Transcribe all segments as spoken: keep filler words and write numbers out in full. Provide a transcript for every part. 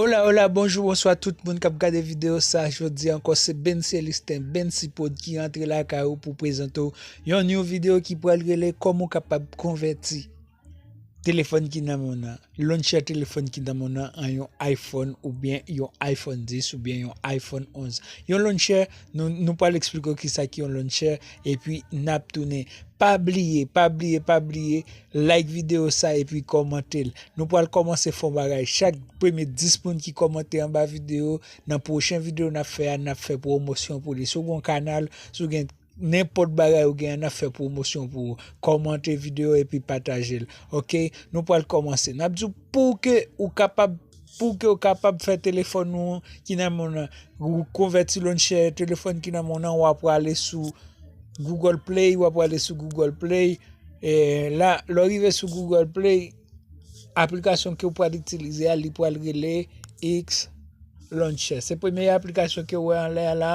Hola, hola, bonjou, bonswa tout moun k ap gade videyo sa. Jodi ankò, se Bency Elistin, Bency Prod ki rantre lakay ou pou prezante w yon new videyo ki pral rele kòman w kapab konvèti telefòn ki nan men w nan, launcher telefòn ki nan men w nan an yon iPhone oubyen yon iPhone dis oubyen yon iPhone onz. Yon launcher, nou, nou pral eksplike w kisa ki yon launcher, epi n ap tounen. Pa bliye, pa bliye, pa bliye, like videyo sa epi kòmante l. Nou pral kòmanse fè yon bagay. Chak premye dis moun ki kòmante anba videyo, nan pwochen videyo n ap fè a, n ap fè pwomosyon pou li. Si w gen yon kanal, si w gen nenpòt bagay ou gen, n ap fè pwomosyon pou ou. Kòmante videyo epi pataje l. Oke, nou pral kòmanse. N ap di w pou ke ou kapab, pou ke ou kapab fè telefòn ou ki nan men w nan, ou konvèti launcher telefòn ki nan men w nan, w ap prale sou Google Play, w ap prale sou Google Play. E la, lè w rive sou Google Play, aplikasyon ke w pral itilize a, li pral rele X Launcher. Se premye aplikasyon ke w wè anlè a la.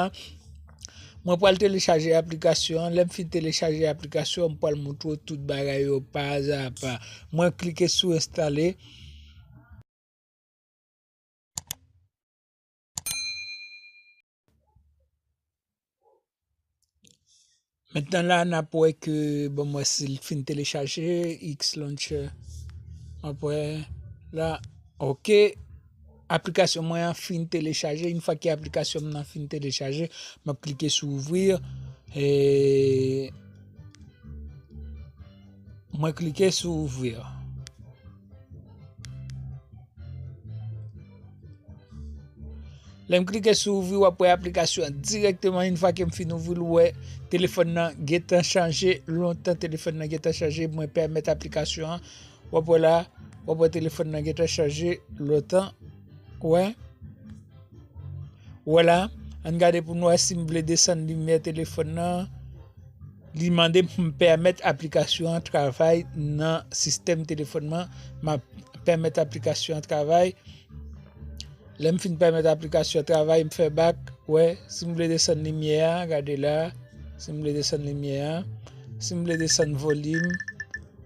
Mwen pral telechaje aplikasyon an. Lè m fin telechaje aplikasyon an, m pral montre w tout bagay yo pa a pa. Mwen klike sou enstale. Mentnan la, n ap wè ke, bon, mwen si l fin telechaje, X Launcher. M ap wè la, oke. Aplikasyon mwen an fin telechaje. Yon fwa ke aplikasyon m nan fin telechaje, m ap klike sou ouvrir. E mwen klike sou ouvrir. Lè m klike sou ouvri, w ap wè aplikasyon an dirèkteman. Yon fwa ke m fin ouvri l, ou wè telefòn nan gentan chanje. Lontan telefòn nan gentan chanje. Mwen pèmèt aplikasyon an. W ap wè la, w ap wè telefòn nan gentan chanje. Lontan, wè. Wè la, ann gade pou n wè si m vle desann limyè telefòn nan. Li mande m pou m pèmèt aplikasyon an travay nan sistèm telefòn nan. M ap pèmèt aplikasyon an travay. Lè m fin pèmèt aplikasyon an travay, m fè bak. Wè, si m vle desann limyè a, gade la. Si m vle desann limyè a. Si m vle desann volim.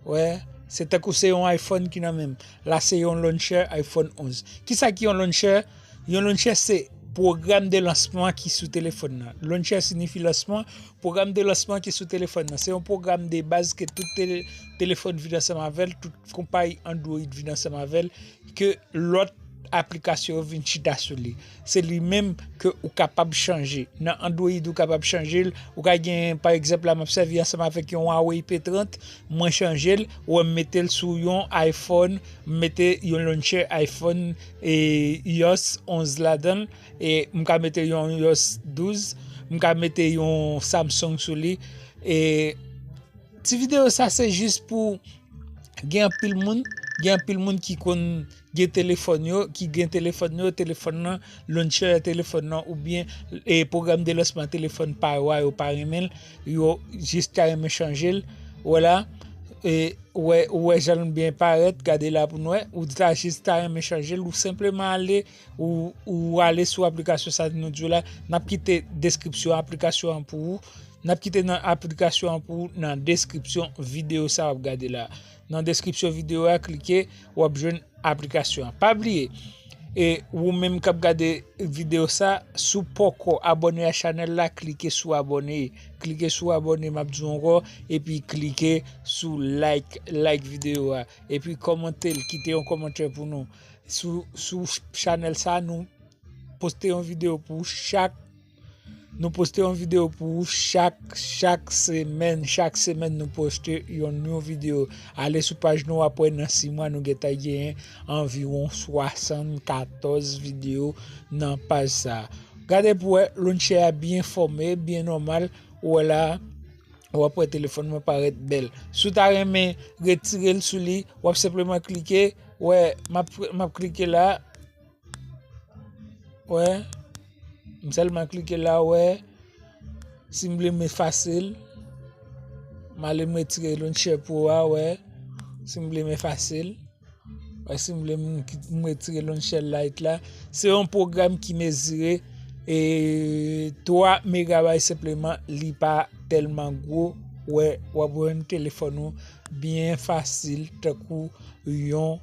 Wè, se tankou se yon iPhone ki nan men m. La, se yon launcher iPhone onz. Kisa ki yon launcher? Yon launcher se pwogram de lansman ki sou telefòn nan. Launcher siyifi lansman, pwogram de lansman ki sou telefòn nan. Se yon pwogram de baz ke tout tele-, telefòn vin ansanm avè l, tout konpayi Android vin ansanm avè l, ke lòt aplikasyon yo vin chita sou li. Se li menm ke ou kapab chanje. Nan Android, ou kapab chanje l. Ou ka gen, pa egzanp, la, m ap sèvi ansanm avèk yon Huawei P trant, mwen chanje l, ou wè m mete l sou yon iPhone, m mete yon launcher iPhone, e, iOS onz ladan l, e m ka mete yon iOS douz, m ka mete yon Samsung sou li. E ti videyo sa, se jis pou gen anpil moun, gen anpil moun ki konn gen telefòn yo, ki gen telefòn yo, telefòn nan, launcher telefòn nan, oubyen, e, pwogram de lansman telefòn pa yo a, yo pa renmen l, yo jis ta renmen chanje l. Wè la, e, wè, wè jan l byen parèt, gade la pou n wè, ou ta jis ta renmen chanje l, ou senpleman ale, ou, ou ale sou aplikasyon sa nou di w la, n ap kite deskripsyon aplikasyon an pou ou, n ap kite nan aplikasyon an pou ou nan deskripsyon videyo sa w ap gade la. Nan deskripsyon videyo a, klike, w ap jwenn aplikasyon an. Pa bliye, e ou menm k ap gade videyo sa, si w poko abòne a chanèl la, klike sou abòne. Klike sou abòne, m ap di w ankò, epi klike sou like, like videyo a. Epi kòmante l, kite yon kòmantè pou nou. Sou, sou chanèl sa, nou poste yon videyo pou chak Nou poste yon videyo pou ou chak, chak semèn. Chak semèn, nou poste yon new videyo. Ale sou paj nou, w ap wè nan sis mwa, nou gentan genyen anviwon swasannkatòz videyo nan paj sa a. Gade pou wè, launcher a byen fòme, byen nòmal. Ou wè la, w ap wè telefòn mwen parèt bèl. Si w ta renmen retire l sou li, w ap senpleman klike. Wè, m ap, m ap klike la. Wè, m sèlman klike la, wè. Si m vle m efase l, m ale m retire launcher Pro a, wè. Si m vle m efase l, wè, si m vle m, m retire launcher Lite la. Se yon pwogram ki mezire, e, twa megabayt senpleman, li pa tèlman gwo. Wè, w ap jwenn telefòn ou byen fasil, tankou yon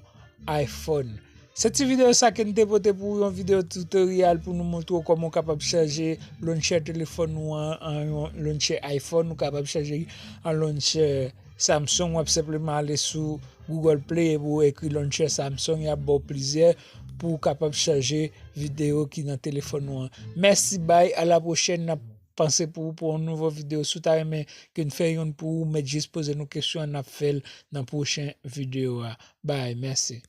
iPhone. Se ti videyo sa ke n te pote pou ou, yon videyo tutorial pou nou montre w kòman w kapab chanje launcher telefòn ou an, an yon launcher iPhone, ou kapab chanje an launcher Samsung, w ap senpleman ale sou Google Play epi w ekri launcher Samsung, y ap ba w plizyè pou w kapab chanje videyo ki nan telefòn ou an. Mèsi, bay, a la pwochèn, n ap panse pou ou pou yon nouvo videyo. Si w ta renmen ke n fè youn pou ou, mèt jis poze nou kesyon an, n ap fè l nan pwochen videyo a. Bay, mèsi.